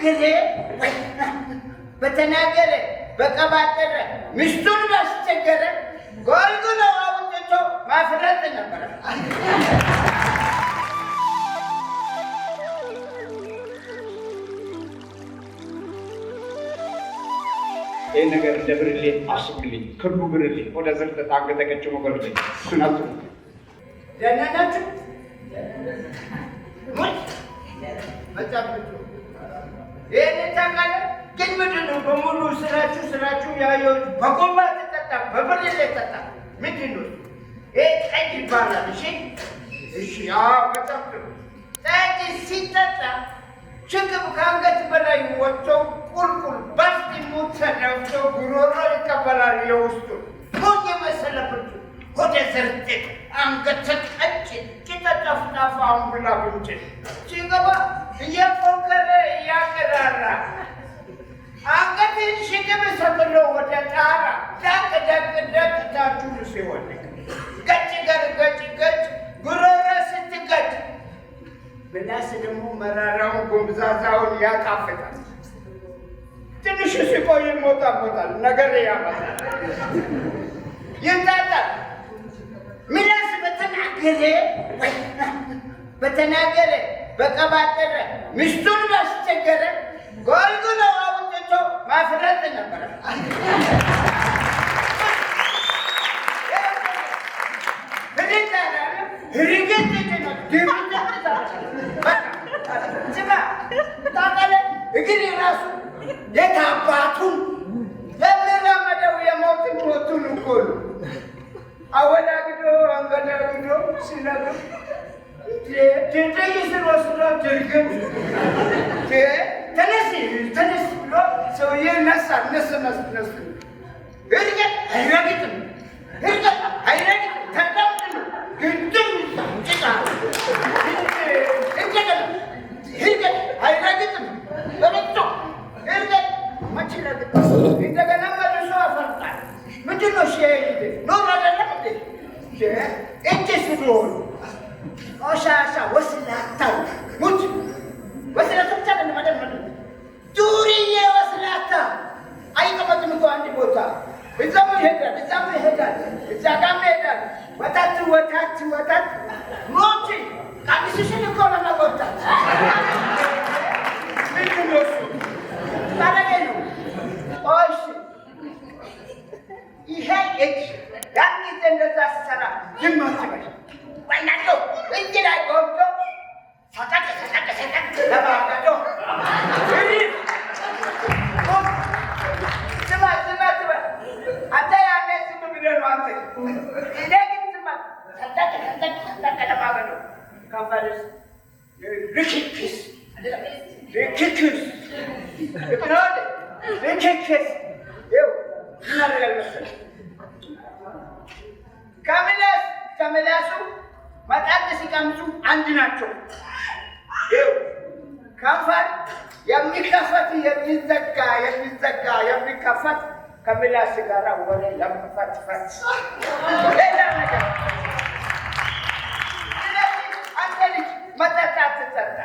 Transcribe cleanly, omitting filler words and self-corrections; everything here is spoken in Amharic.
ጊዜ በተናገረ፣ በቀባጠረ፣ ሚስቱን ባስቸገረ ጎልጉሎ አውጥቶ ማፍረጥ ነበረ። ይህን ነገር እንደ ብርሌ አስቡልኝ። ክቡ ብርሌ ወደ ዝርጥጥ አንገተ ቀጭኑ ብርሌ እሱን አስቡ። ደህና ናችሁ? ሙት መጣብቱ ይህንን ታውቃለህ። ግን ምንድን ነው በሙሉ ስራችሁ ያየሁት በጎማ ትጠጣ፣ በብርሌ ጠጣ። ምንድን ነው ይሄ? ጠጅ ይባላል። እሺ እሺ፣ አዎ በጣም ጥሩ። ጠጅ ሲጠጣ ሽቅብ ከአንገት በላይ ወጥቶ ቁልቁል ባፍጢሙ ተደፍቶ ጉሮሮ ይቀበላል። የውስጡ ሞኝ የመሰለ ብርቱ ሆደ ዝርጥጥ አንገተ ቀጭን ቂጠ ጠፍጣፋ አምቡላ ጉንጭን ሲገባ እየፎከረ እያቀራራ አንገትን ሽቅብ ሰቅሎ ወደ ጣራ ዳቅ ዳቅ ዳቅ ታቹን ሲወድቅ ገጭ ገር ገጭ ገጭ ጉሮሮ ስትገጭ ምላስ ደግሞ መራራውን ጎምዛዛውን ያጣፍጣል። ትንሽ ሲቆይ ይሞጣሞጣል፣ ነገር ያመጣል፣ ይጣጣል። ምላስ በተናገረ፣ በቀባጠረ፣ ሚስቱን ባስቸገረ ጎልጉሎ አውጥቶ ማፍረጥ ነበረ። እግር ራሱ የት አባቱ የሚራመደው የሞትን ሞቱን እኮ ነው። አወላግዶ አንገዳግዶ ሲነግር ድልድይ ስር ወስዶ ድርግም ተነስ ተነስ ብሎ ሰውዬ ይነሳል። ነስ ነስ ነስ እርገጥ አይረግጥም፣ እርገጥ አይረግጥም። ተጠምጥም ግድም ጭቃ እንደገና እርገጥ አይረግጥም። በረቶ እርገጥ መች ረግጥ እንደገና መልሶ ያፈርጣል። ምንድን ነው እሺ? ኖር አይደለም እንዴ? እጅ ስለሆኑ ቆሻሻ ወስላታው ሙት ወስላታ ብቻ አይደለም አይደለም ዱርዬ ወስላታ አይቀመጥም እኮ አንድ ቦታ። እዛም ይሄዳል፣ እዛም ይሄዳል፣ እዛ ጋም ይሄዳል። ወታት ወታት ወታት ሞች ቀሚስሽን እኮ ለመጎታት ምንድን ነው እሱ? ባለጌ ነው። እሺ ይሄ እጅ ያን ጊዜ እንደዛ ሲሰራ ዝም አትበል። ወይናዶ እጅ ላይ ገብቶ ሰጠቅ ሰጠቅ ሰጠቅ ለማገዶ ስማ ስማ ስማ፣ አንተ ያኔ ዝም ብለህ ነው አንተ። እኔ ግን ዝም አልኩ። ሰጠቅ ሰጠቅ ሰጠቅ ለማገዶ ከንፈርስ ልክክስ ልክክስ ልክ ነው አይደል? ልክክስ ይኸው ምን አደርጋለሁ መሰለህ? ከምላስ ከምላሱ መጠጥ ሲቀምሱ አንድ ናቸው። ይኸው ከንፈር የሚከፈት የሚዘጋ የሚዘጋ የሚከፈት ከምላስ ጋር ወሬ ለመፈትፈት ሌላ ነገር። ስለዚህ አንተ ልጅ መጠጥ አትጠጣ።